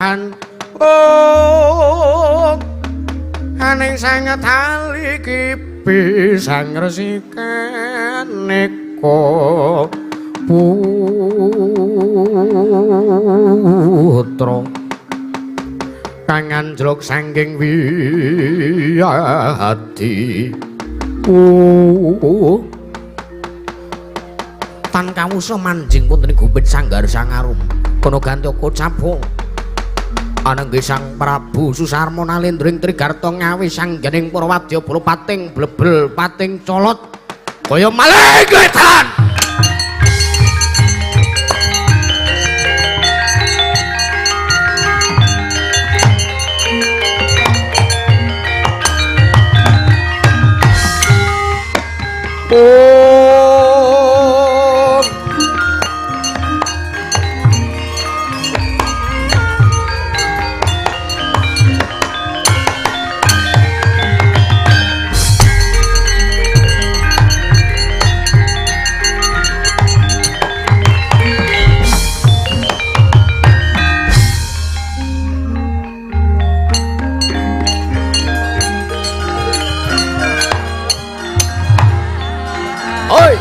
Panembahan. Oh, aning sang tali kipi sang resikaneka putra kang anjlok saking wiyadi. Tan kawusa manjing wonten ing gumbet sanggar sangarum kono gantaka cabung anangge Sang Prabu Susarma nalendra ing Trigarta ngawi sanggening para wadyabala pating blebel pating colot kaya maling wetan. Oh, oi.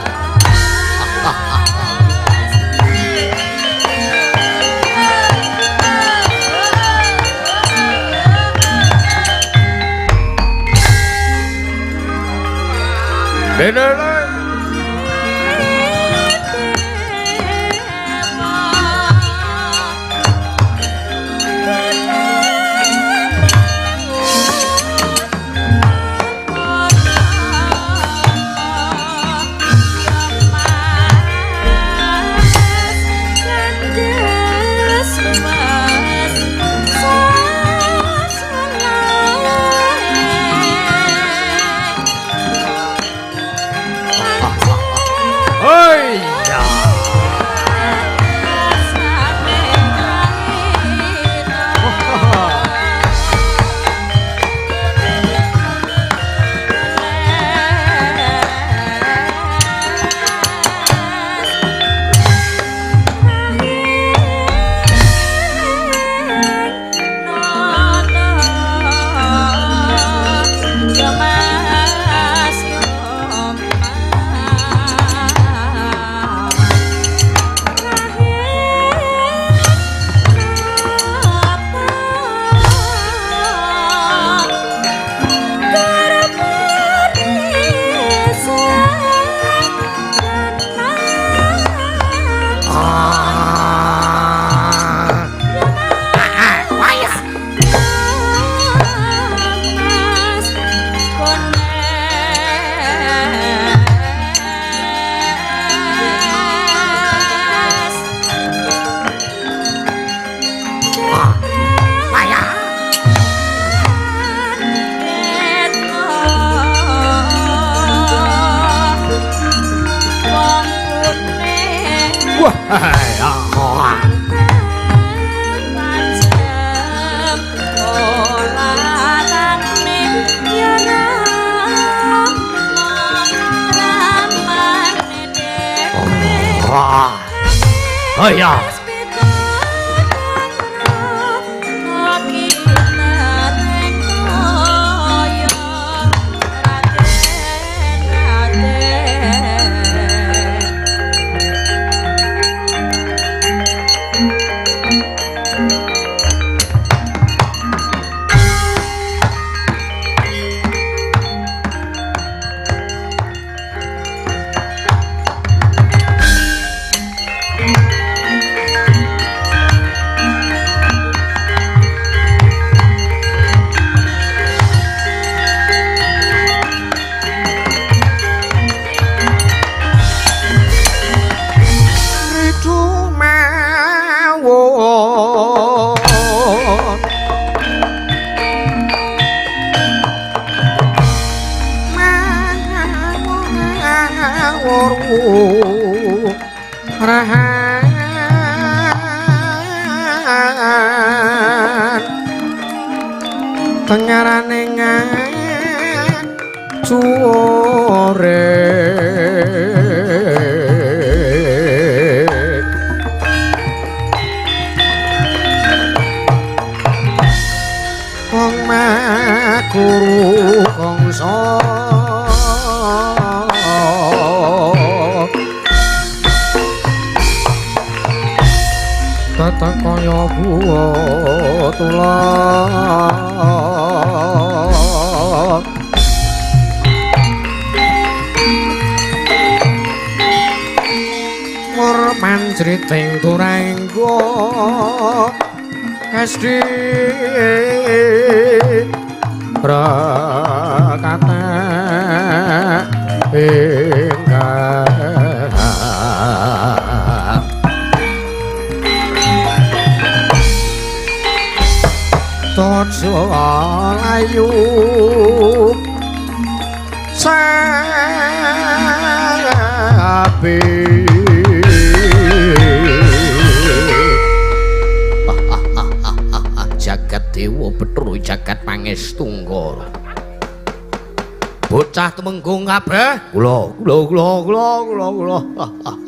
Bener. Oh ya. Tengarane ngacure Saya buwa tulak mur manjriting turangga SD prakata ingkang tojo ayu sapi jagat dewa Bethara jagat pangestu bocah tumenggung kabeh kula kula kula kula kula kula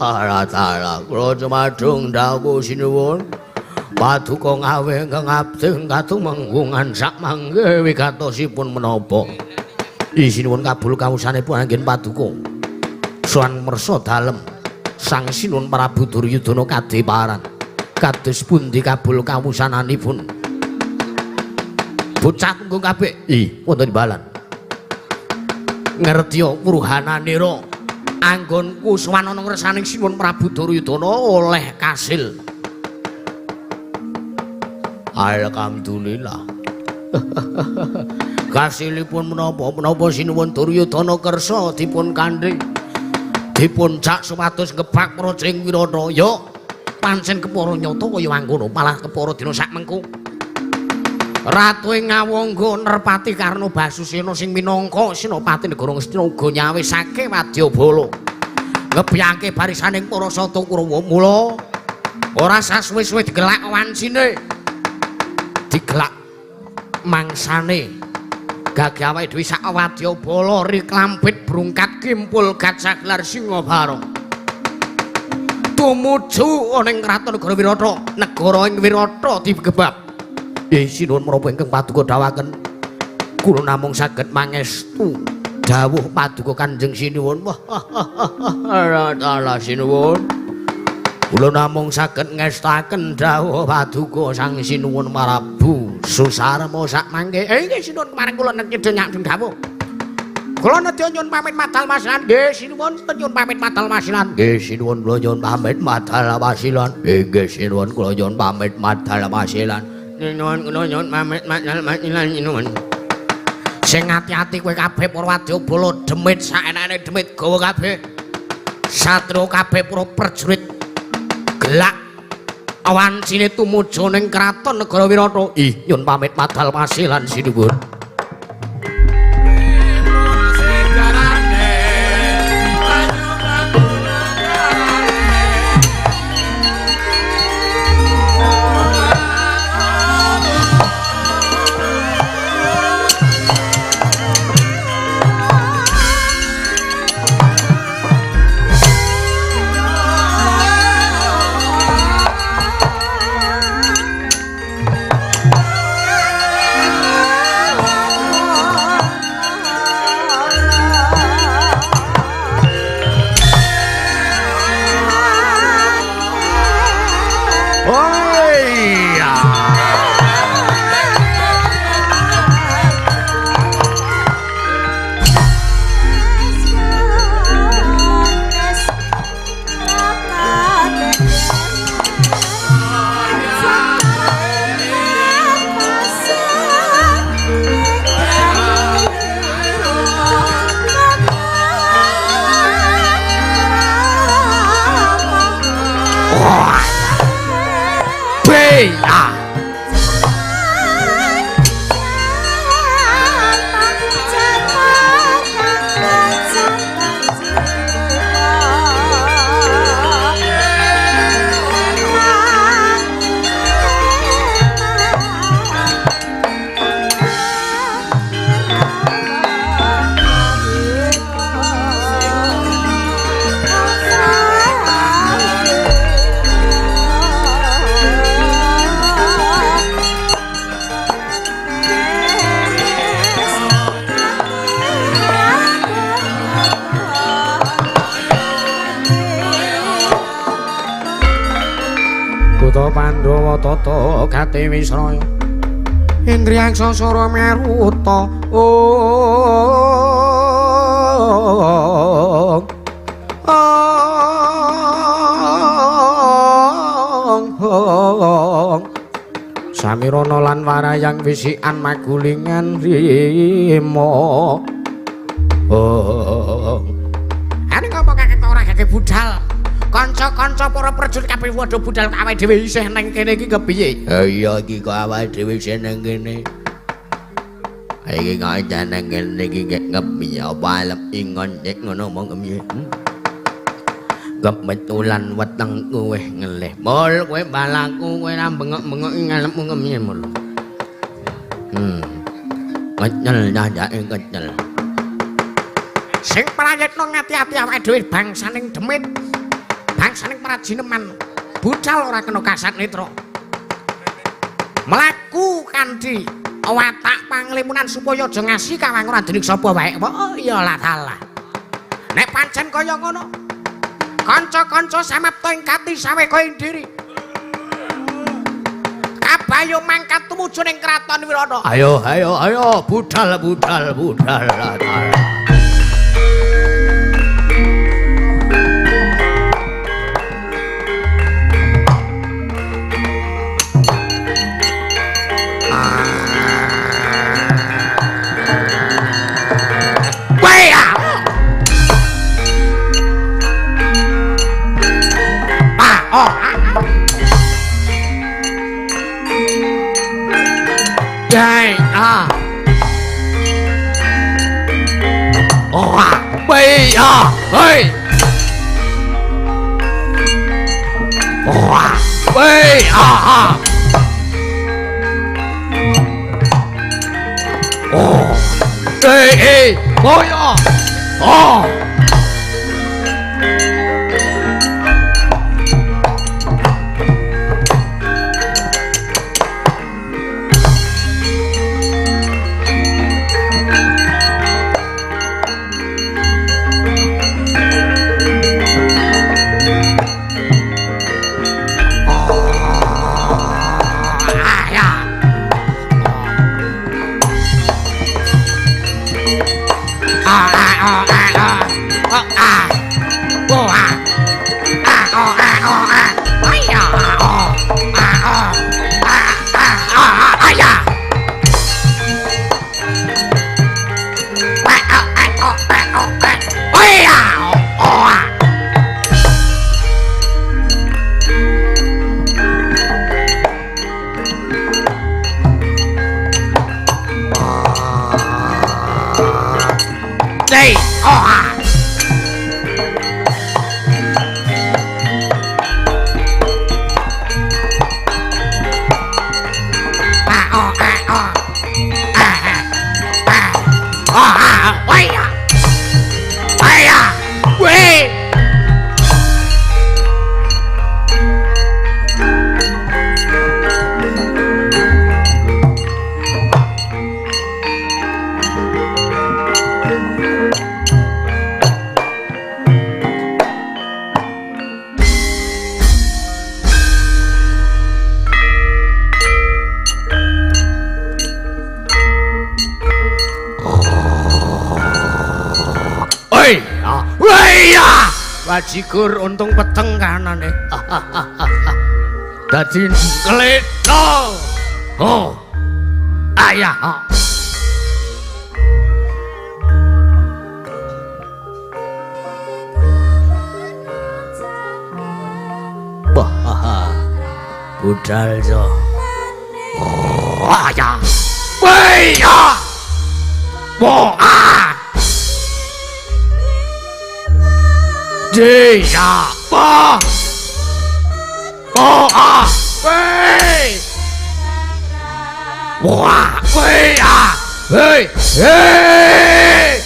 rata kula cumadung dawuh sinuwun paduka ngawe ingkang abdi katumenggungan sak mangke wigatosipun menapa sinuwun kabul kawusanipun anggen paduka sowan mersa dalem sang sinuwun Prabu Duryudana kadeparan kados pundi kabul kawusananipun bocah tumenggung kabeh wonten imbalan ngertiya wuruhananira anggonku sowan ana ngersaning sinuwun Prabu Duryudana oleh kasil. Alhamdulillah. Kasilipun menapa menapa sinuwun Duryudana kersa dipun kandhi dipun jak supados ngebak praja ing Wirata. Ya pancen kepara nyata kaya mangkono malah kepara dina sak mengko. Ratu ing Ngawangga Nerpati Karna Basusena sing minangka senopati negara Ngastina uga nyawisake wadyabala ngebyake barisaning para sata Kurawa. Mula ora sasuwe-suwe digelak wancine digelak mangsane gagah awake dhewe sak wadyabala riklampit brungkat kimpul gajah gelar Singabara tumuju ana ing kraton negara Wirata. Negara ing Wirata digebab. Sinuwun menapa ingkang paduka dawuhaken kula namung saged mangestu dawuh paduka Kanjeng Sinuwun. Wah Allah sinuwun kula namung saged ngestaken dawuh paduka Sang Sinuwun Prabu Susarma sak mangke. Nggih sinuwun kemarin kula nedha nyandung dawuh kula nedha nyuwun pamit madal masilan. Nggih sinuwun nyuwun pamit madal masilan. Nggih sinuwun kula nyuwun pamit madal masilan. Nggih sinuwun kula nyuwun pamit madal masilan. Nyuwun kula nyuwun pamit madal masilan nyuwun. Sing ati-ati kowe kabeh para wadyabala demit saenake demit gawa kabeh. Satria kabeh para prajurit gelak wancine tumuju ning kraton negara Wirata. Nyuwun pamit madal masilan sinuwun. Buta Pandhawa tata gati wisraya Indriyaksa sora maruta ong ong Samirana lan warayang wisikan magulingan rima. Oh. Ane ngopo kakek ora gage budal? Kanca-kanca para prajurit kabeh padha budal awake dhewe isih nang kene iki kepiye? Ha iya iki kok awake dhewe isih nang kene. Iki kok nang kene iki kepiye apa alep ingon nek ngono mong kepiye? Kebetulan wetengku wis ngelih. Mul kowe balaku kowe ra bengok-bengok ngalepmu kepiye mul? Kecel dadake kecel. Sing prayitna ngati-ati awake dhewe bangsaning demit. Bangsaning prajineman. Budal ora kena kasat netra. Mlaku kanthi watak panglimunan supaya aja ngasi kawang ora dening sapa wae. Oh iya lah salah. Nek pancen kaya ngono, kanca-kanca samapta ing kati saweka ing diri. Kabayo mangkat tumuju ning kraton Wirana. Ayo ayo ayo budal budal budal. Dai a oh a b a hey oh a b a a oh hey hey oh ya oh. Bajigur untung peteng kanane. Dadi kletho. Oh. Ayah. Wah. Budal jo. Oh, ayah. Wei ya. Wah. J ya ba o a wei wa wei ya hei hei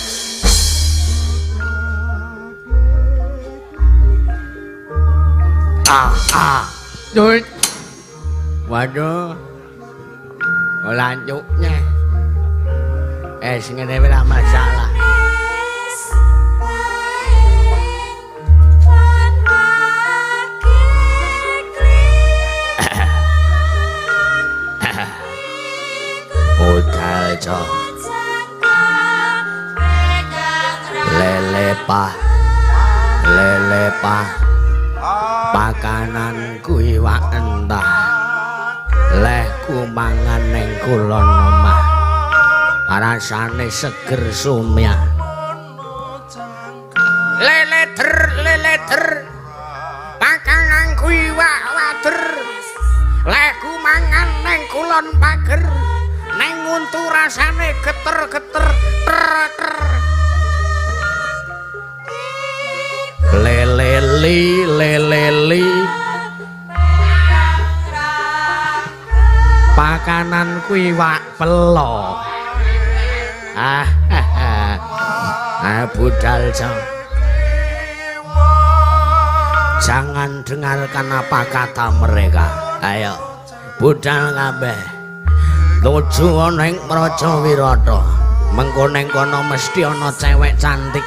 a a dui waduh lanjutnya sing ngene ora masalah. Pakananku iwak entah. Lehku mangan ning kulon omah. Rasane seger sumyah. Leleder leleder. Pakananku iwak wader. Lehku mangan ning kulon pager. Neng untu rasane geter-geter ter-ter. Leleli leleli. Pakananku iwak pelo. Ah, ah, budal jang. Jangan dengarkan apa kata mereka. Ayo, budal kabeh. Tuju ana ing Praja Wirata. Mengko ning kono mesti ana cewek cantik.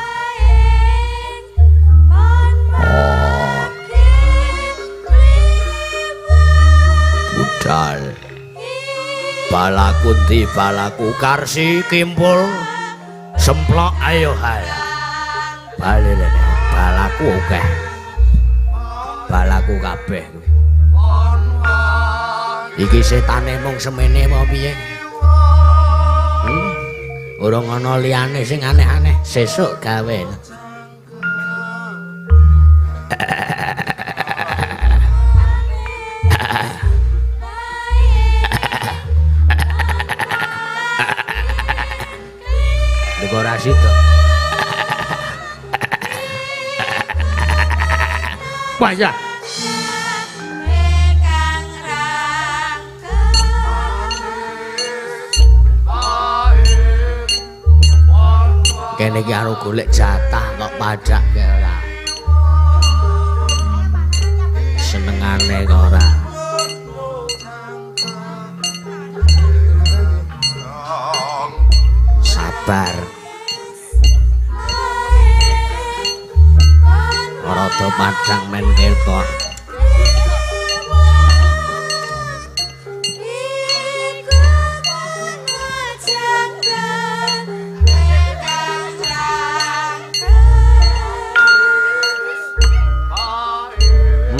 Oh. Budal. Balaku di balaku karsi kimpul semplok ayo haya. Bali rene balaku akeh. Balaku kabeh kuwi. Iki setane mung semene apa piye? Urung ana liyane sing aneh-aneh, sesuk gawe. Ora sida. Wah ya. Kene iki arep golek jatah kok padake ora. Senengane kok ora. Sabar. Rada padang men ketok.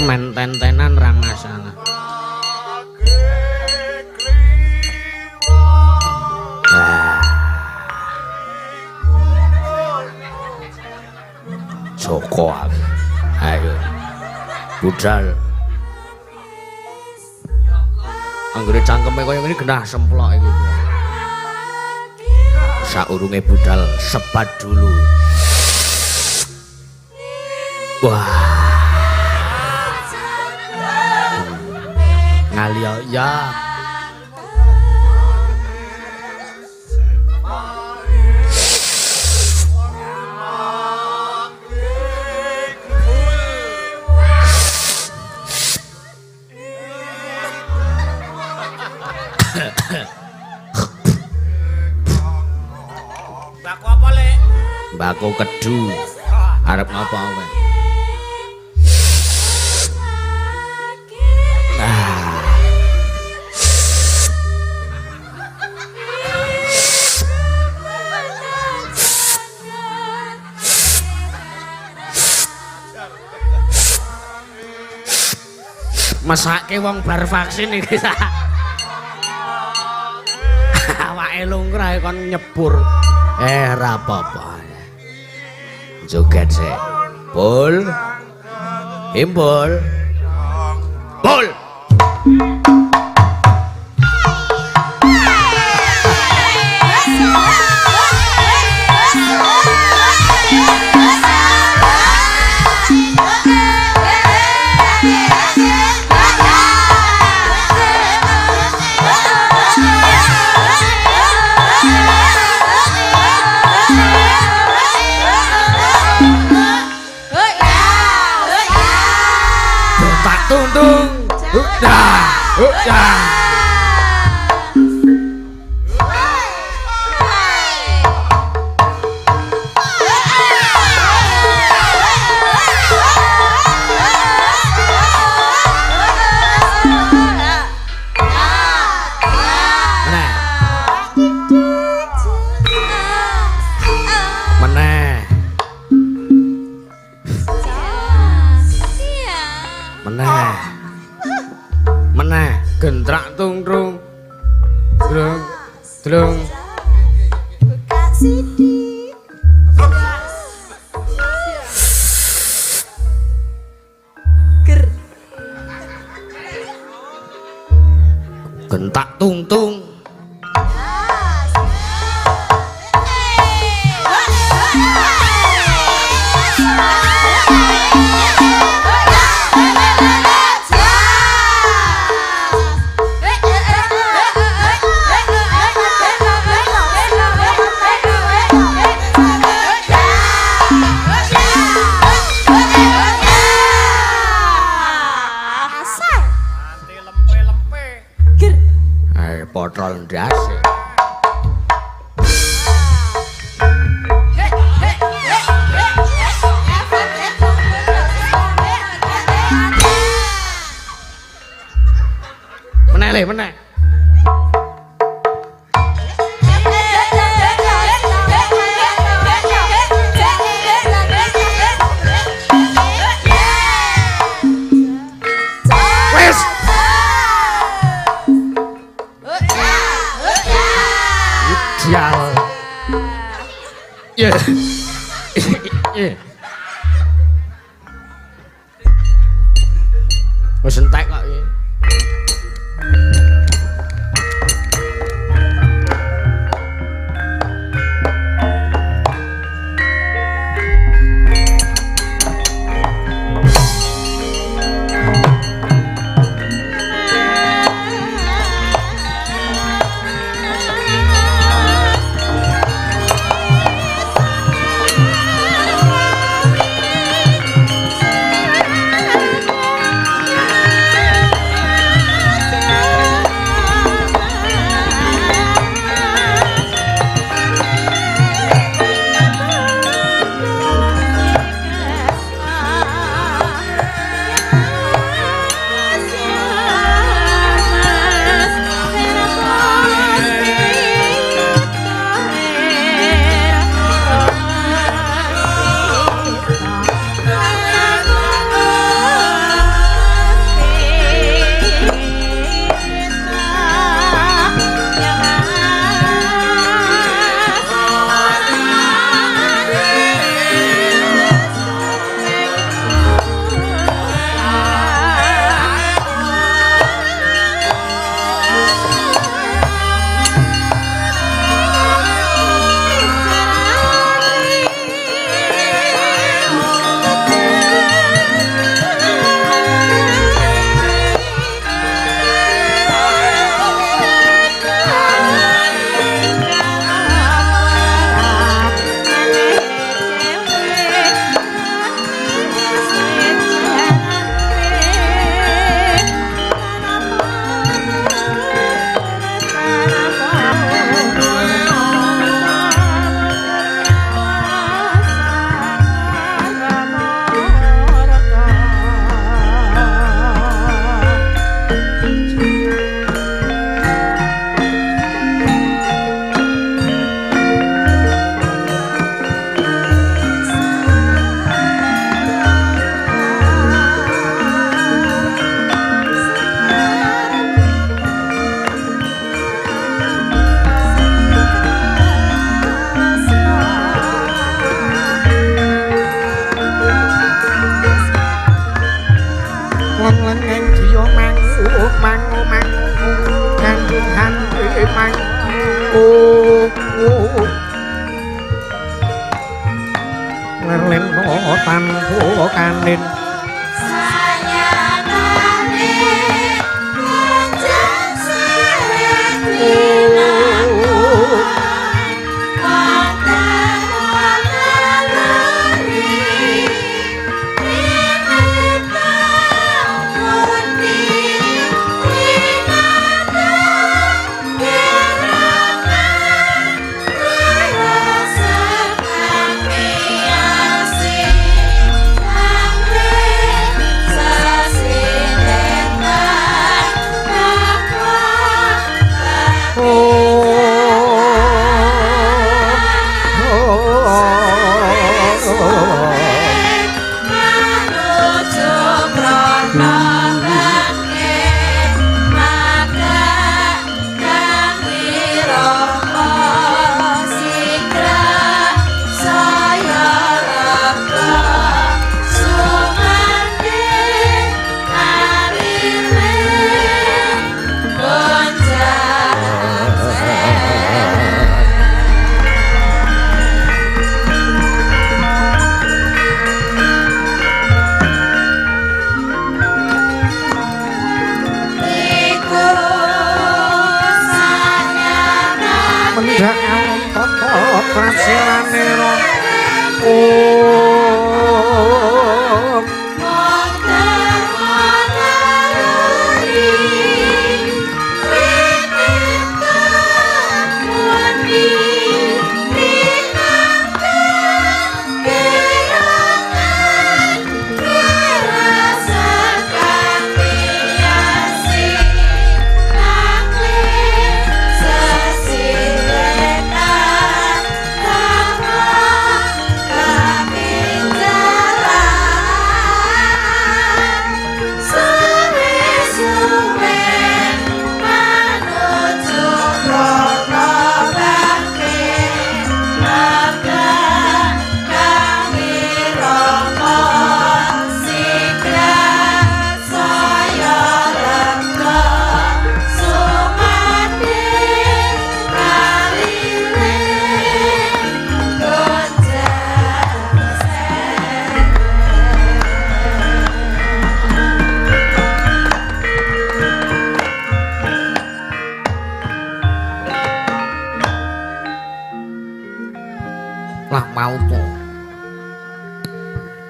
Men ten-tenan ra masalah. Joko aku. Ayo. Budal. Anggere cangkeme kaya ngene genah semplok iki. Saurunge budal sebat dulu. Wah. Ngalih ya. Mbako apa, Lek? Mbako kedu. Arep ngapa kowe? Ah. Mesake wong bar vaksin iki. Awake lungkrah kon nyebur. Ra apa-apa. Joget sik. Bul. Imbul. Bul. Tuntung. Udah, udah. Meneh. Meneh. Meneh. Meneh gentrak tung trung. Drung drung. Buka sithik. Ger. Gentak tung tung. Potrol ndase. Meneh le, meneh. Wes. Ideal. Ya. Wis entek kok iki.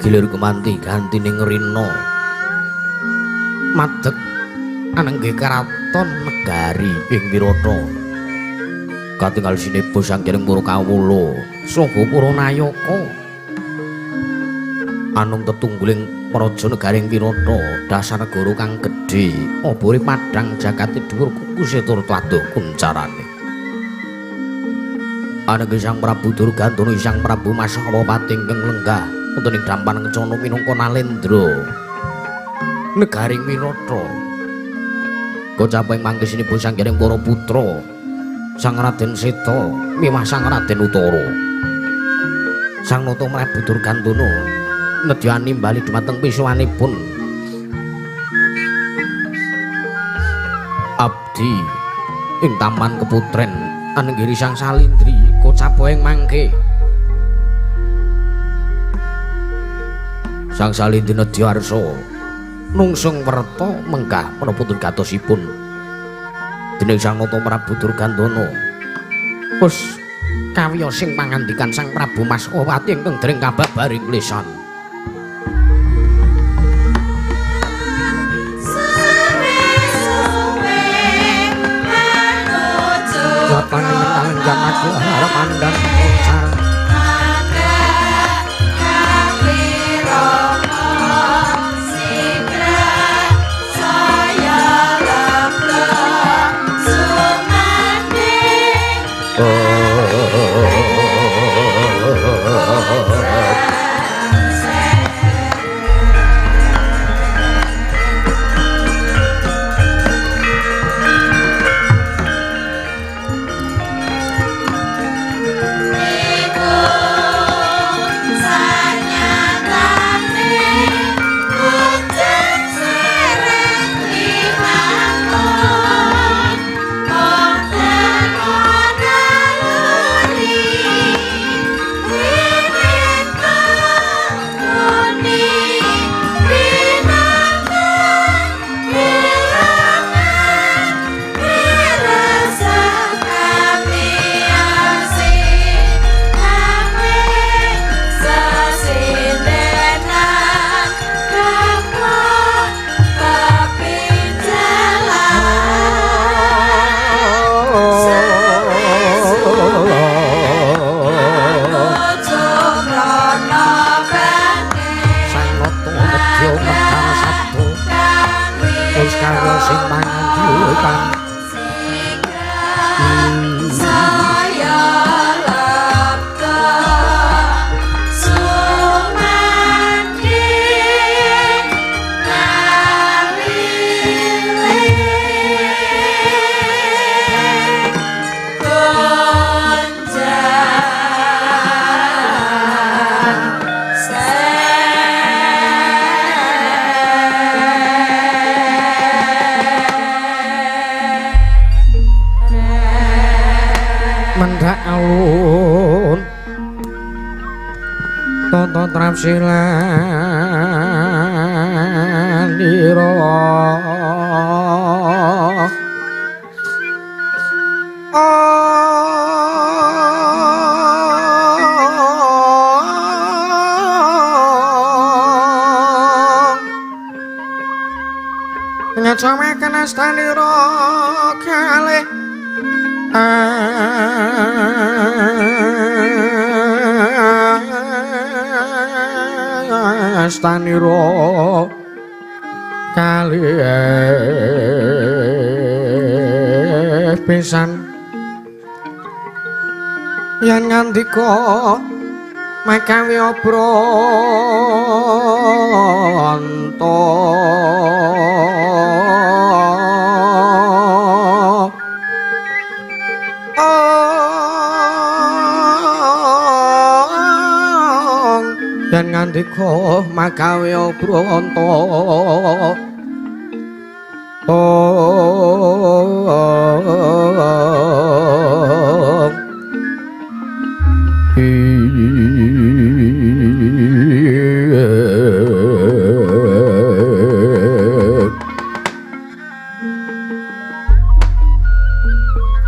Gilir kemanti ganti ning rina madeg anengge karaton negari ing Wirata katingal sinebo sanggening para kawula saha para nayaka anung tetungguling praja negaring Wirata dasar negara kang gedhe obore padhang jagate dhuwur kukuse tur adoh kuncarane. Anengge Sang Prabu Durgandana Sang Prabu Masawapati ingkang lenggah wonten ing dampan kencana minangka Nalendra negaring Wirata. Kocaping mangke sinebut sanggening para putra Sang Raden Seta miwah Sang Raden Utara. Sang Nata Prabu Durgandana nedyani bali dumateng pisuwanipun abdi ing Taman Keputren anenggiri Sang Salindri kocapa ing mangke. Sang Salindri nedya arsa nungsung werta menggah menapa gatosipun dening Sang Nata Prabu Durgandana. Wis kawiyosing pangandikan Sang Prabu Masawati ingkang dereng kababaring lisan. Silanira ngecamaken astanira kalih astanira kalih pisan yen ngandika makawi obranta yen ngandika makawi obranta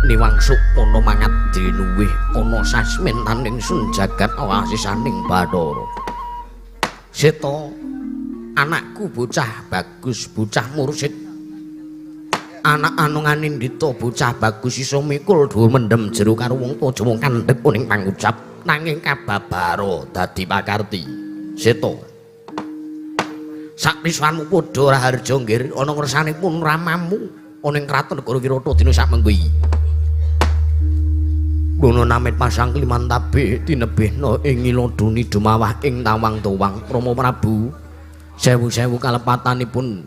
Niwangsuk ana mangat diluwih ana sasmentaning sun jagat awasisaning Bathara. Seta anakku bocah bagus, bocah mursid. Anak anu nganindita bocah bagus iso mikul dhuwur mendem jero karo wong tuwa wong kandhek ning pangucap nanging kababara dadi pakarti. Seta sakpisanmu padha raharja nggir ana ngersanipun ramamu ana ing kraton negara Wirata dina sakmengko iki. Ngono namit pasang kliman tabih tinebihna ing ngiladuni dumawah ing tawang-tuwang Rama Prabu sewu-sewu kalepatanipun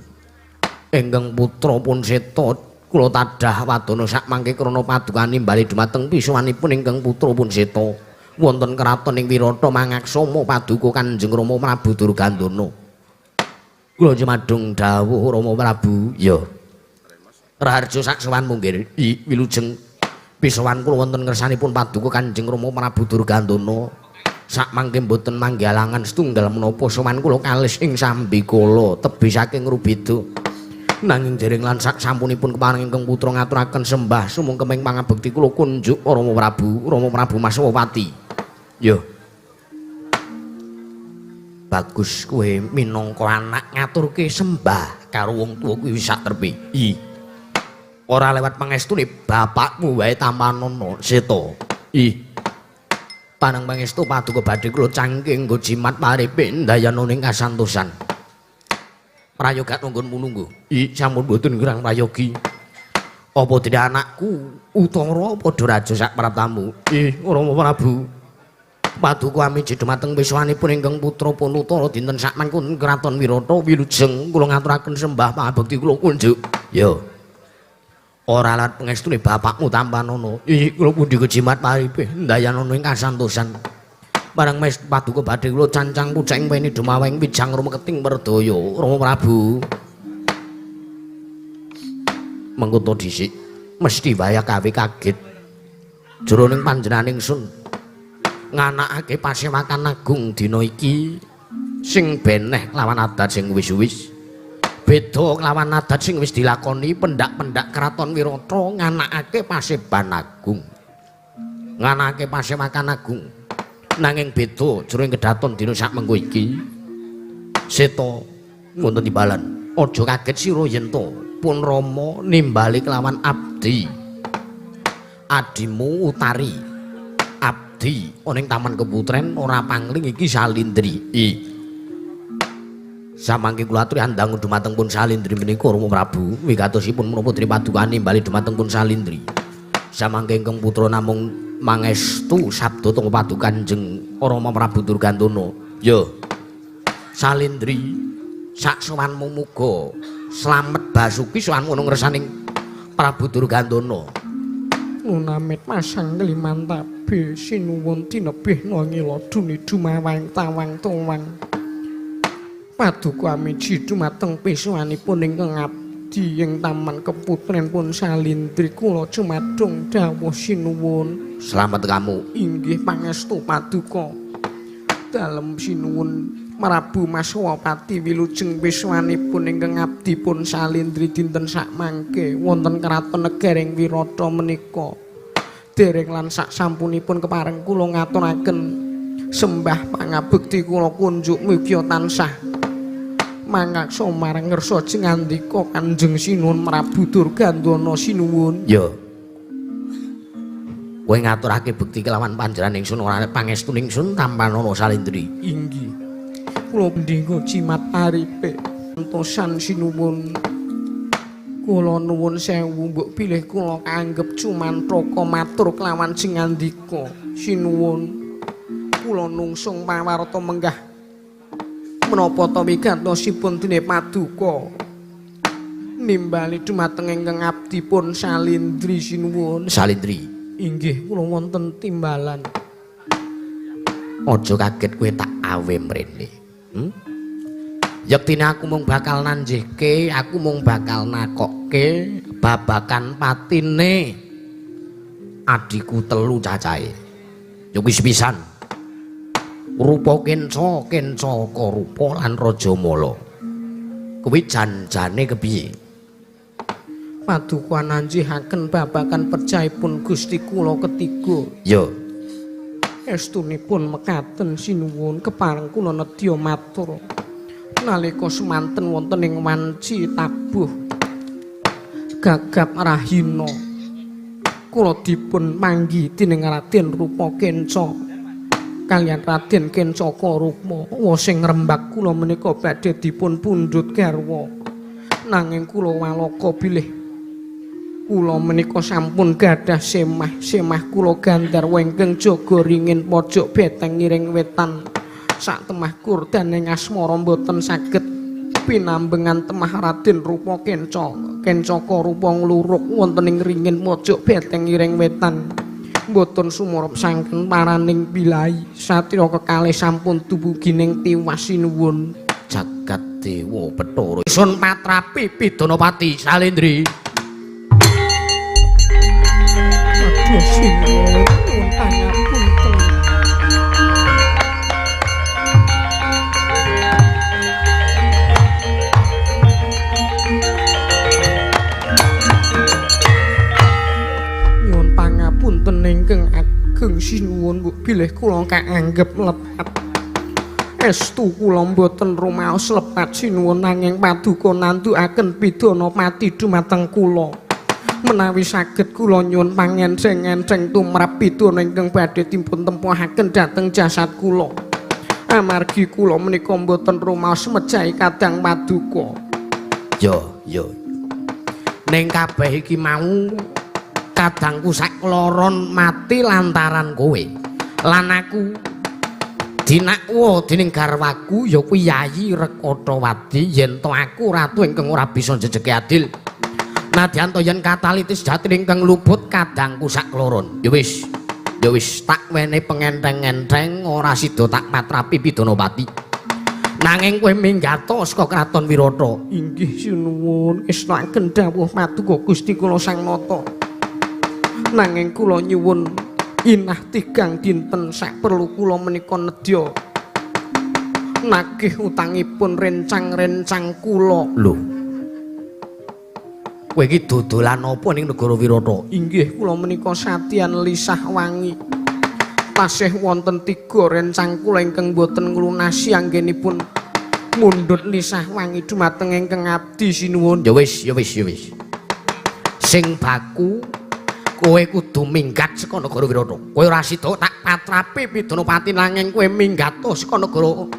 ingkang putra pun Seta kula tadah wadana sakmangke krana padukane bali dumateng pisuwanipun ingkang putra pun Seta wonten kraton ing Wirata mangaksama paduka Kanjeng Rama Prabu Durgandana. Kula jumadung dawuh Rama Prabu. Ya raharja saksowan munggir i wilujeng pisowan kula wonten ngersanipun paduka Kanjeng Rama Prabu Durgandana sakmangke mboten manggih alangan setunggal menapa sowan kula kalis ing sambikala tebih saking Rubeda. Nanging dereng lan sak sampunipun kepareng ingkang putra ngaturaken sembah sumungkeming pangabekti kula kunjuk Rama Prabu, Rama Prabu Maswapati. Yo. Bagus kowe minangka anak ngaturke sembah karo wong tuwa kuwi wis sak trepe. I. Ora lewat pangestune bapakmu wae tampanana Seta. I. Panang pangestu paduka badhe kula cangking nggo jimat paripe ndayana ning kasantosan. Prayoga nunggun mununggu. I sampun mboten ngrang prayogi. Apa dene anakku Utara padha raja sak praptamu? Ih, Rama Prabu. Paduka amiji dumateng pisuwanipun ingkang putra pun Utara dinten sakmangkun kraton Wirata wilujeng kula ngaturaken sembah pangabekti kula kunjuk. Ya. Ora lat pangestune bapakmu tampanana. Ih, kula pundi kejimat paripe ndayana ing kasantosan. Barang mes paduka badhe kula cancang pucak ing weni dumaweng wijang rumeketing werdaya Rama Prabu. Mengko to dhisik mesti wae kawe kaget. Jroning panjenenganing sun nganakake pasewakan agung dina iki sing beneh lawan adat sing wis-wis. Beda lawan adat sing wis dilakoni pendak-pendak kraton Wirata nganakake paseban agung. Nganakake pasewakan agung. Nanging beda jroning kedaton dina sakmengko iki. Seta wonten timbalan. Aja kaget sira yen to pun Rama nimbali kelawan abdi. Adimu Utari. Abdi ana ing Taman Keputren ora pangling iki Salindri. I. Samangke kula aturi andang dumateng pun Salindri menika Rama Prabu wigatosipun menapa dene padukane nimbali dumateng pun Salindri. Samangke ingkang putra namung mangestu sabda teng paduka Kanjeng Rama Prabu Durgandana. Ya. Salindri sak sowanmu muga slamet basuki sowanmu ana ngersaning Prabu Durgandana. Ngunamit masang kliman tabe sinuwun tinebihna ngiladune dumawang tawang tuwang. Paduka amiji dumateng pisuwanipun ingkang abdi ing Taman Keputren pun Salindri kula jumadung dawuh sinuwun. Slamet kamu. Inggih pangestu paduka. Dalem sinuwun Prabu Maswapati wilujeng wiswanipun ingkang abdi pun salindri dinten sakmangke wonten kraton negaring Wirata menika. Dereng lan sak sampunipun kepareng kula ngaturaken sembah pangabekti kula kunjuk mugia tansah mangaksa marang ngersa jengandika Kanjeng Sinuwun Prabu Durgandana sinuwun. Ya. Kowe ngaturake bekti kelawan panjenengan ingsun ora pangestu ingsun tampanana Salindri. Inggih. Kula ndinga jimat aripe entosan sinuwun. Kula nuwun sewu mbok bilih kula kaanggep cumantraka matur kelawan jengandika sinuwun. Kula nungsung pawarta menggah menapa ta wigatosipun dene paduka nimbali dumateng ingkang abdi pun salindri sinuwun. Salindri. Inggih kula wonten timbalan. Aja kaget kowe tak awe mrene. Yektine aku mung bakal nanjihke, aku mung bakal nakokke babakan patine adhiku telu cacahe. Ya wis pisan. Rupa Kenca, Kencaka Rupa lan Rajamala. Kuwi janjane kepiye? Paduka nanjihaken babakan percayipun Gusti kula ketiga. Ya. Estunipun mekaten sinuwun kepareng kula nedya matur. Nalika semanten wonten ing wanci tabuh gagap rahina kula dipun manggi dening Raden Rupa Kenca kaliyan Raden Kencaka Rukma sing ngrembak kula menika badhe dipun pundhut garwa nanging kula waloka bilih kula menika sampun gadah semah semah kula gandharwa ingkang jaga ringin pojok beteng ngiring wetan sak temah kurdaning asmara mboten saged pinambengan temah Raden Rupa Kenca Kencaka Rupa ngluruk wonten ing ringin pojok beteng ngiring wetan mboten sumurep saking paraning bilai satriya kekalih sampun dumugi ning tiwas sinuwun. Jagat Dewa Bathara Sun patrapi Pidanapati Salindri. Aduh sinuwun nuwun pangapunten. Nyuwun pangapunten ingkang ageng sinuwun mbok bilih kula kaanggep lepat. Estu kula mboten rumaos lepat sinuwun nanging paduka nandukaken pidana pati dumateng kula. Menawi saged kula nyuwun pangenceng-enceng tumrap pidana ingkang badhe dipun tempuhaken dhateng jasad kula. Amargi kula menika mboten rumaos mejahi kadang paduka. Yo yo. Ning kabeh iki mau kadangku sakloron mati lantaran kowe. Lan aku dinakwa dening garwaku ya kuwi Yayi Rekotawadi yen to aku ratu ingkang ora bisa njejeki adil. Nadyan to yen kataliti sejati ingkang luput kadangku sakloron. Ya wis, ya wis tak wenehi pengenteng-enteng ora sida tak patrapi Pidanapati. Nanging kowe minggato saka kraton Wirata. Inggih sinuwun, estokaken dawuh paduka Gusti kula Sang Nata. Nanging kula nyuwun inah tigang dinten sak perlu kula menika nedya nagih utangipun rencang-rencang kula. Lho. Kowe iki dodolan apa ning negara Wirata? Inggih kula menika satian lisah wangi. Tasih wonten tiga rencang kula ingkang boten nglunasi anggenipun mundhut lisah wangi dumateng ingkang abdi sinuwun. Ya wis, ya wis, ya wis. Sing baku kowe kudu minggat saka negara Wirata. Kowe ora sida tak patrapi Pidanapati nanging kowe minggat saka negara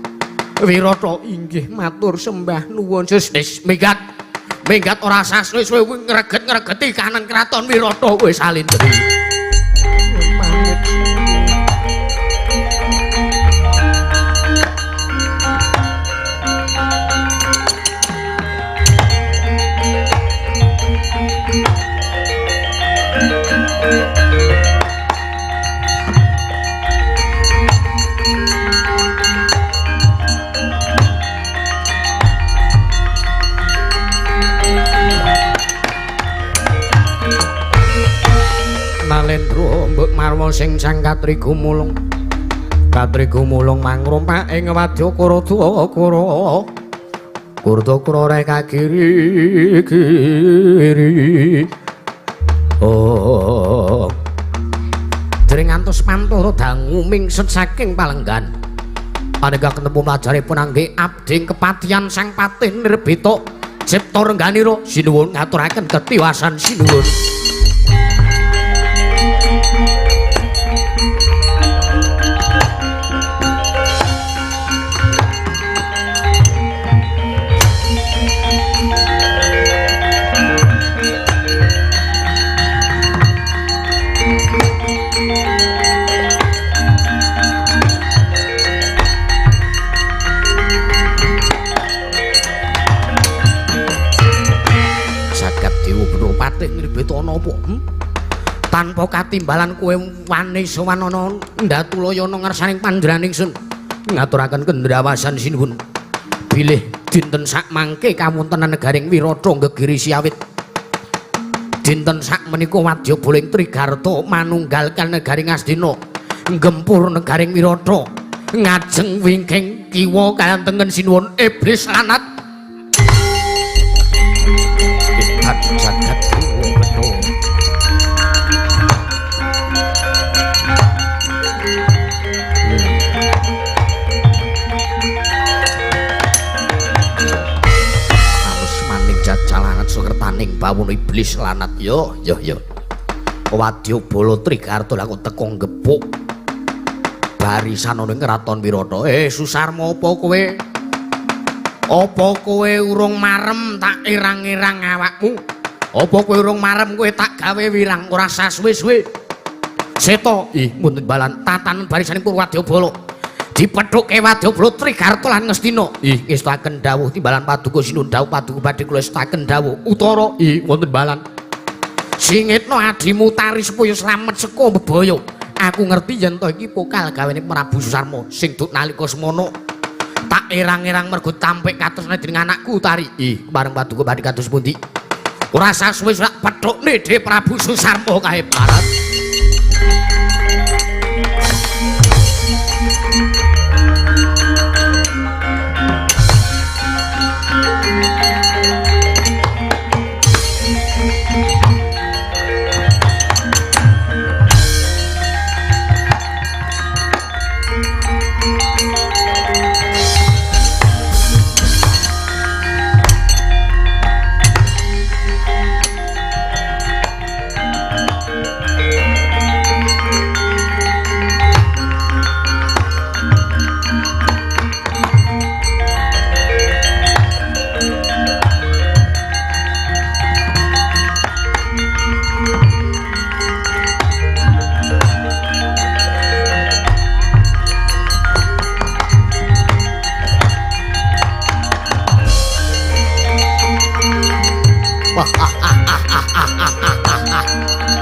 Wirata. Inggih matur sembah nuwun. Wis minggat. Minggat ora sasuwe suwe ngreget-ngregeti kanan kraton Wirata kowe Salindri. Pamit. Nalendra mbok marwa sing sang katri gumulung. Katriku mulung mangrumpak ing wadya Kuradakura. Kurdakura rek kiri kiri. Oh. Jering ngantos pantara dangu mingset saking palenggan. Panengah ketemu mlajaripun angge abdi kepatihan Sang Patih Nirbita Cipta Rengganira sinuwun ngaturaken ketiwasan sinuwun. Napa? Tanpa katimbalan kowe wani sowan ana Ndatulayana ngersaning panjenengan ingsun ngaturaken kendrawasan sinuwun. Bilih dinten sakmangke kawontenan negaring Wirata gegiri siawit. Dinten sakmenika wadyabala ing Trigarta manunggal kal negaring Astina nggempur negaring Wirata ngajeng wingking kiwa kaliyan tengen sinuwun iblis lanat. Jagat dewa betul. Halus maning jajalanat sukertaning bawono iblis lanat yo yo yo. Wadyabala Trigarta lha kok teko gepuk barisan ana ing kraton Wirata. Susarma apa kowe? Apa kowe urung marem tak irang-irang awakmu? Apa kowe urung marem kowe tak gawe wirang ora sasuwe-suwe? Seta, ih mboten balan tatanan barisaning Purwadyabala. Dipethuke Wadyabala Trigarta lan Ngastina. Ih ngestaken dawuh timbalan paduka sinuwun dawuh paduka badhe kula estaken dawuh. Utara, ih wonten balan. Singitna adimu tari supaya slamet saka bebaya. Aku ngerti yen to iki pokal gawene Prabu Susarma sing duk nalika semono. Tak erang-erang mergo tampik katresne dening anakku Tari. Ih, bareng paduka badhe kados pundi? Ora sasuwe sak pethukne Dhe Prabu Susarma kae barat.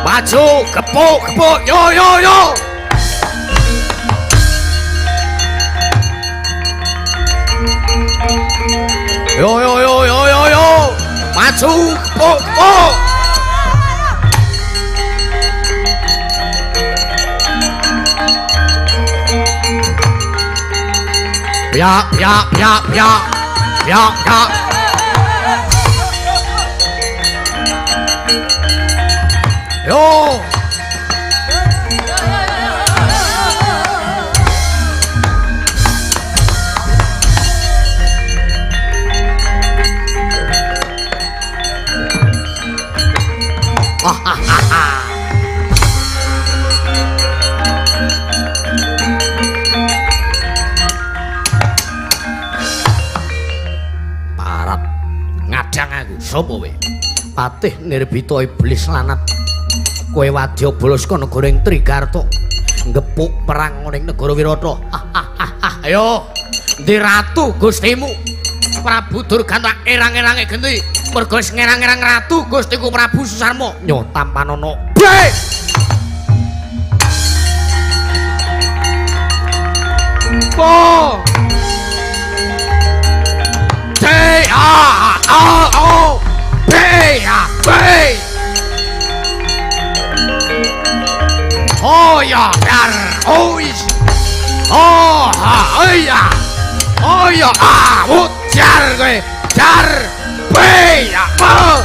Maju, gepuk, gepuk, yo yo yo. Yo yo yo yo yo yo. Maju, gepuk, gepuk. Ya ya ya ya. Ya ya. Yo. Parat ngadang aku sapa kowe? Patih Nirbita iblis lanat. Kowe wadyabala saka negara ing Trigarta ngepuk perang ning negara Wirata. Ayo, endi ratu gustimu? Prabu Durganta erang-erange genti. Mergo wis ngerang-erang ratu gustiku Prabu Susarma. Nyo tampanana. Be! Po! T A A O B A B. Oh ya, dar, oh is, oh. Oh iya. Oh iya, ah, ujar kowe. Jar. B ya. Ah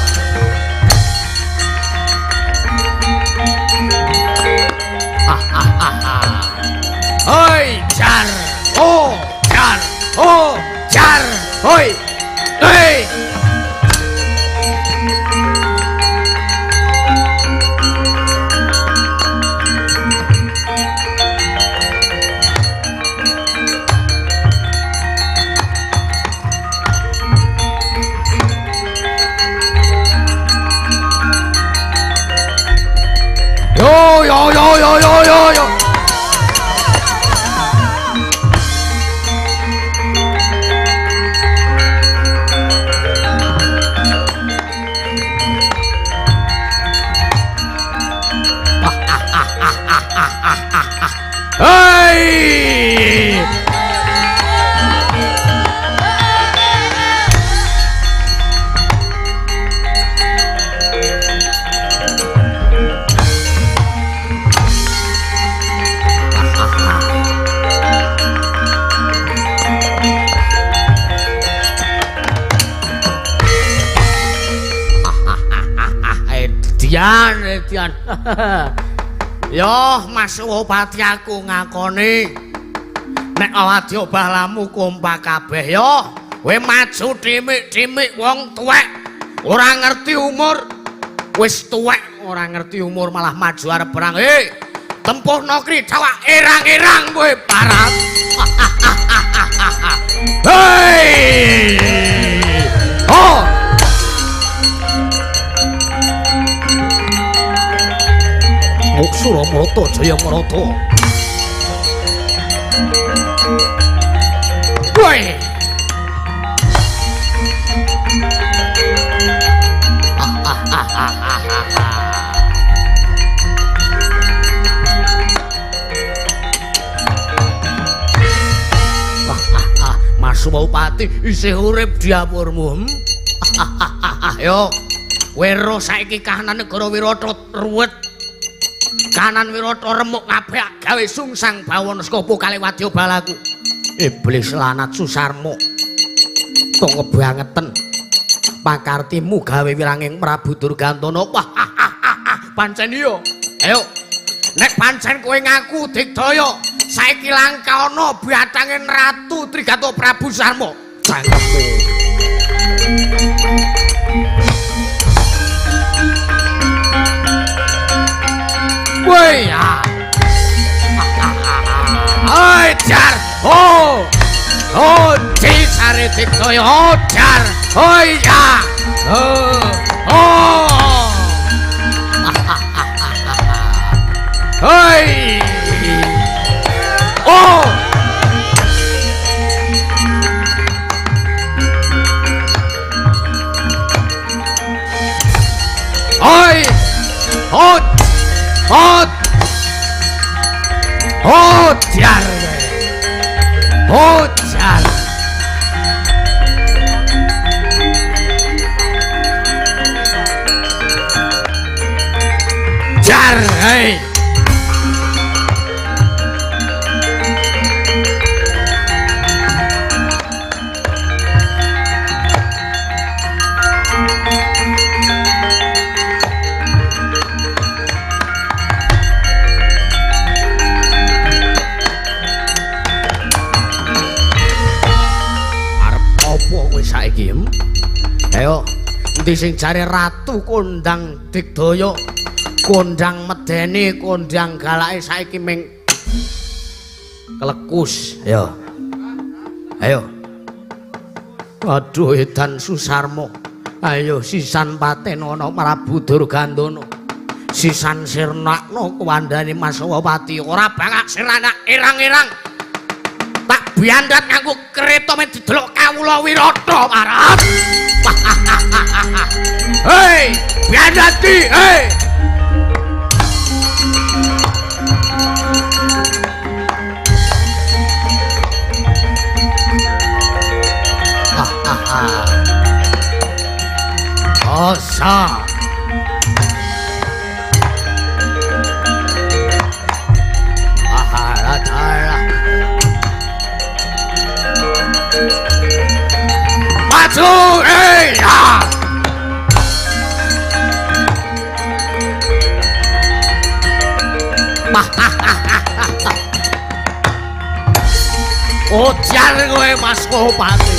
ah ah ah. Oi, jar. Oh, jar. Oh, jar. Oi. Hei. Yo yo yo yo yo yo yo. Hei. Edian, Edian. Yo, Mas Wopati aku ngakoni. Nek wadya balamu kompak kabeh yo. Kowe maju dimik-dimik wong tuwek. Ora ngerti umur. Wis tuwek ora ngerti umur malah maju arep perang. Hei, tempuhno kri cawak erang-erang kowe parat. Hei! Oh! Suramarta Jayamarta. Woi. Mas Bupati isih urip diapurmu. Yo, weruh saiki kahanan negara Wirata ruwet. Kanan Wirata remuk kabeh gawe sungsang bawana saka kali wadya balaku. Iblis lanat Susarma. Tong kebangeten. Pakartimu gawe wiranging Prabu Durgantana. Wah, pancen iya. Ayo. Nek pancen kowe ngaku digdaya, saiki langka ana batangin Ratu Trigata Prabu Sarma. Cangkemmu. Woi ya. Oi jar. Oh. Oh, sare digdaya. Oh, jar. Oi ya. Oh. Oh. Hoi. Oh. Oi. Oh. Oh. Oh, jar. Oh, jar. Jar, hei. Ayo, endi sing jare ratu kondang digdaya, kondang medeni, kondang galake saiki ming kelekus. Ayo. Ayo. Aduh edan Susarma. Ayo sisan patenono Prabu Durgandana. Sisan sirnakno kuwandane Mas Wapati. Ora bangak sirana erang-erang. Tak biandat nganggo kereta men didelok kawula Wirata parat. Hei, biandat ki, hei. Osa. Maju. Ah. Ojan kowe Mas Wopati.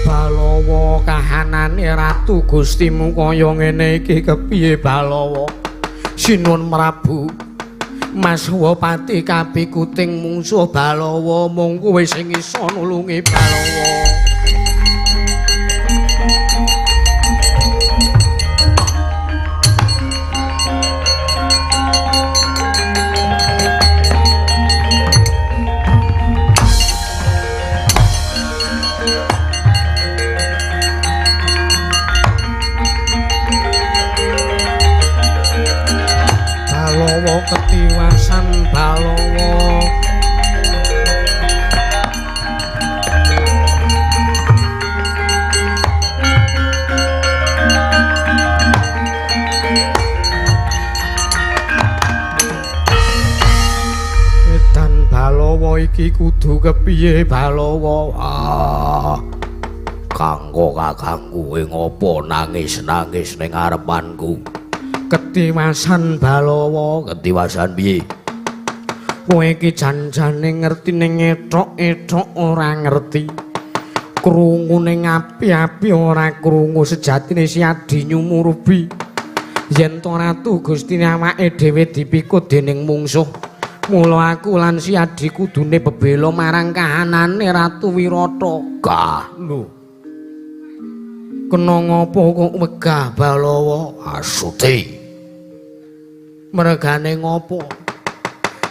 Balawa kahanane Ratu Gustimu kaya ngene iki kepiye Balawa? Sinuwun Prabu. Mas Wopati kapikuting mungsuh Balawa, mung kowe sing iso nulungi Balawa. Balawa ketiwasan Balawa. Edan Balawa iki kudu kepiye Balawa? Ah. Kanggo kakangku kowe ngopo nangis-nangis ning ngarepanku? Ketiwasan Balawa. Ketiwasan piye? Kowe iki jan-jane ngerti ning ethok-ethok ora ngerti. Krungu ning api-api ora krungu sejatine si Adi nyumurubi. Yen to Ratu Gustine awake dhewe dipikut dening mungsuh. Mula aku lan si Adi kudune bebela marang kahanane Ratu Wirata. Gah. Lho. Kena ngopo kok wegah Balawa? Asuti. Mergane ngopo?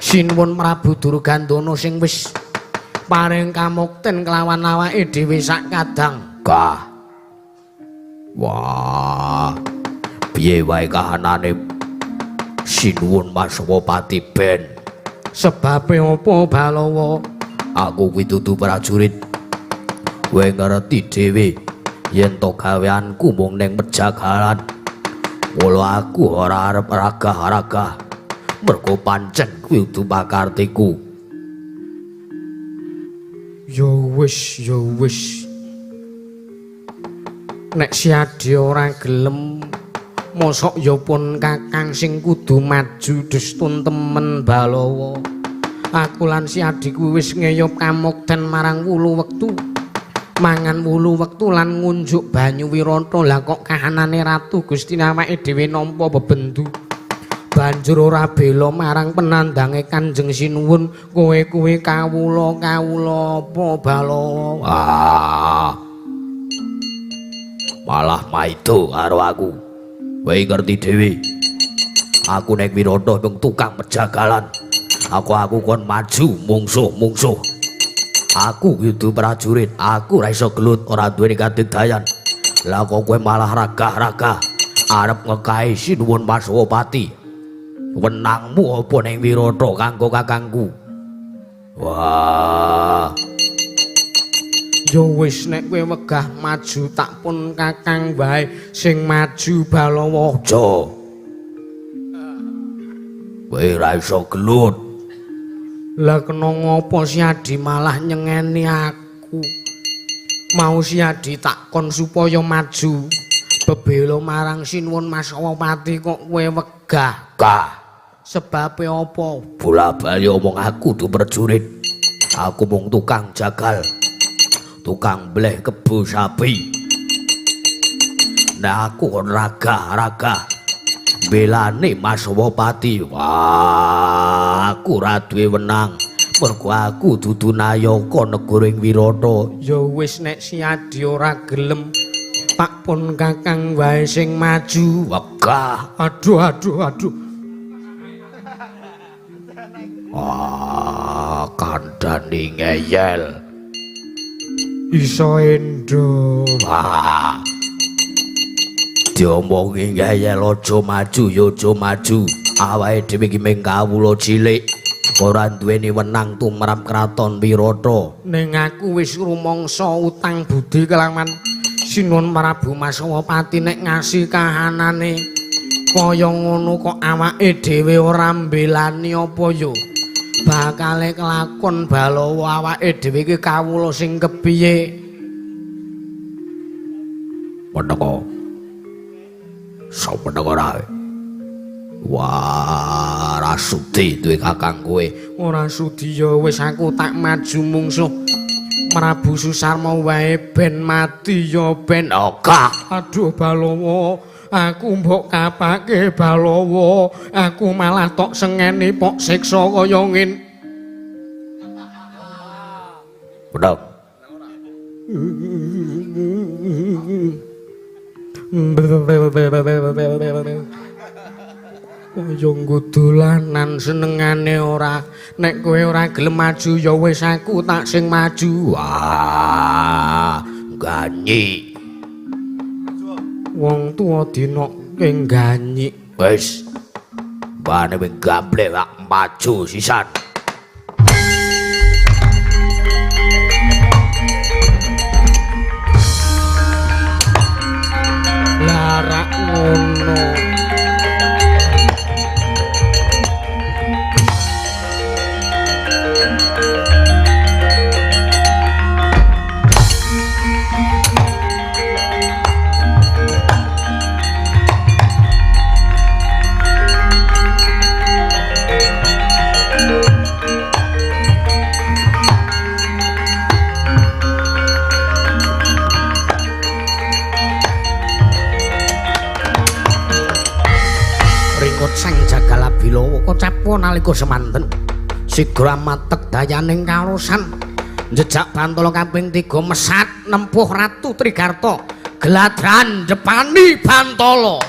Sinuwun Prabu Durgandana sing wis paring kamukten kelawan awake dhewe sak kadang. Gah. Wah. Piye wae kahanane Sinuwun Mas Wopati ben? Sebabe apa Balawa? Aku kuwi dudu prajurit. Kowe ngerti dhewe yen to gaweanku mung ning pejagalan. Mula aku ora arep ragah-ragah. Mergo pancen kuwi dudu pakartiku. Ya wis, ya wis. Nek si Adi ora gelem, mosok ya pun kakang sing kudu maju destun temen Balawa. Aku lan si Adi kuwi wis ngeyop kamukten marang wulu wektu. Mangan wulu wektu lan ngunjuk banyu Wirata. Lah kok kahanane Ratu Gustine awake dhewe nampa bebendu. Banjur ora bela marang penandange Kanjeng Sinuwun. Kowe kuwi kawula-kawula apa Balawa? Ah. Malah maido karo aku. Kowe ngerti dhewe. Aku ning Wirata mung tukang pejagalan. Aku kon maju mungsuh-mungsuh. Aku kudu prajurit, aku ora iso gelut, ora duweni kadedayan. Lah kok kowe malah ragah-ragah arep ngekahi Sinuwun Mas Wopati. Wenangmu apa ning Wirata kanggo kakangku? Wah. Ya wis nek kowe wegah maju tak pun kakang wae sing maju Balawa. Aja. Kowe ora iso gelut. Lah kena ngopo si Adi malah nyengeni aku? Mau si Adi takon supaya maju bebela marang Sinuwun Mas Wopati kok kowe wegah. Gah. Sebabe apa? Bola-bali omong aku dudu prajurit. Aku mung tukang jagal. Tukang bleh kebo sapi. Nah aku kon ragah-ragah belane Mas Wopati. Wah, aku ora duwe wenang. Mergo aku dudu nayaka negara ing Wirata. Ya wis nek si Adi ora gelem, tak pun kakang wae sing maju. Wegah. Aduh aduh aduh. Ah, kandhane ngeyel. Iso endo. Wah. Diomongi ngeyel aja maju ya aja maju. Awake dhewe iki mung kawula cilik. Ora duweni wenang tumrap kraton Wirata. Ning aku wis rumangsa utang budi kelawan Sinuwun Prabu Masawapati nek ngasi kahanane kaya ngono kok awake dhewe ora mbelani apa ya? Bakale kelakon Balawa awake dhewe iki kawula sing kepiye? Pendaka. Sapa pendaka rae? Wah, ora sudi duwe kakang kowe. Ora sudi ya wis aku tak maju mungsuh Prabu Susarma wae ben mati ya ben. Ogah. Aduh Balawa, aku mbok kapake Balawa, aku malah tok sengeni pok siksa kaya ngene. Pedhok. Kaya nggo dolanan senengane ora. Nek kowe ora gelem maju ya wis aku tak sing maju. Wah, ganyi. Wong tuwa dinokke ganyi. Wis. Mbane wing gablek wak maju sisan. Larak ngono. Sang Jagala Bilawa kocapo nalika semanten sigra matek dayaning karosan njejak bantala kaping 3 mesat nempuh Ratu Trigarta gladran depani bantala.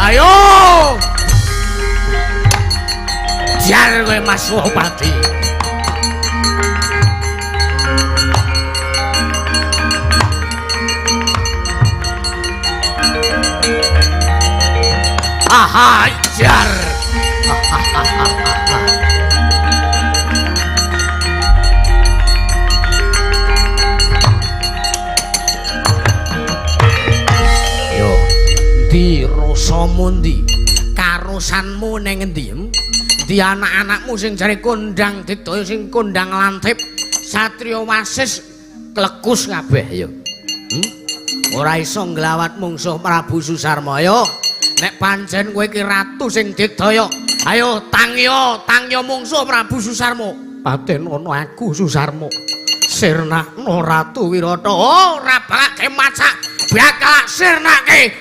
Ayo! Jar kowe Mas Wopati. Aha, jar. Yo, ndi rasamu ndi? Karosanmu ning endi? Ndi anak-anakmu sing jare kondang didaya sing kondang lantip satriya wasis klekus kabeh yo. Ora iso nglawat mungsuh Prabu Susarma yo. Nek pancen kowe iki ratu sing didaya, ayo tangya, tangya mungsuh Prabu Susarma. Paten ana aku Susarma. Sirnakno Ratu Wirata. Ora bakake macak, bakal sirnake.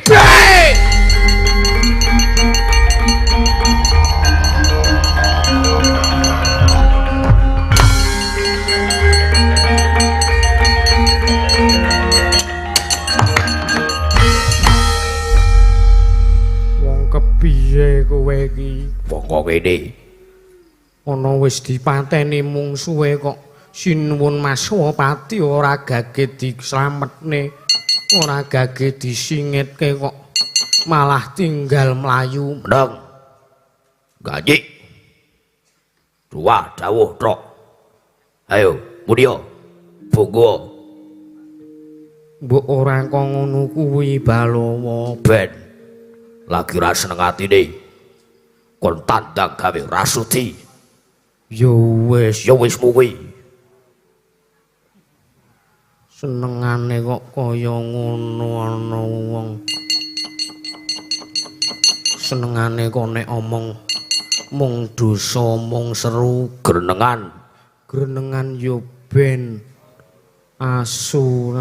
Wong kepiye kowe kowe iki? Wong kok ngene. Ana wis dipateni mungsuhe kok sinuwun Maswapati ora gage dislametne, ora gage disingitke kok malah tinggal mlayu. Meneng. Gaji. Dua dawuh trok. Ayo, mudiyo. Bunggu. Mbok ora kok ngono kuwi Balawa. Ben. Lagi ra seneng atine. Kon tandang gawe rasudi. Ya wis, Ya wis muwi. Senengane kok kaya ngono ana wong. Senengane kok nek omong mung dosa, mung seru, Grenengan. Grenengan yo ben asu.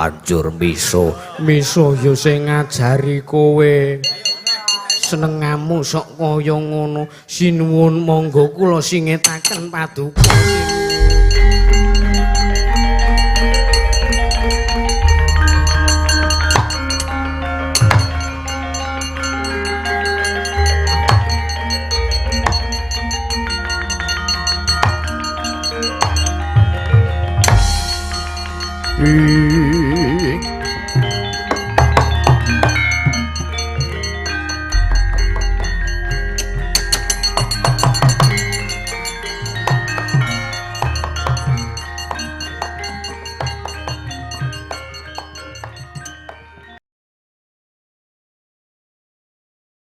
Hancur miso. Miso yo sing ngajari kowe. Senengamu sok kaya ngono. Sinuwun monggo kula singetaken paduka.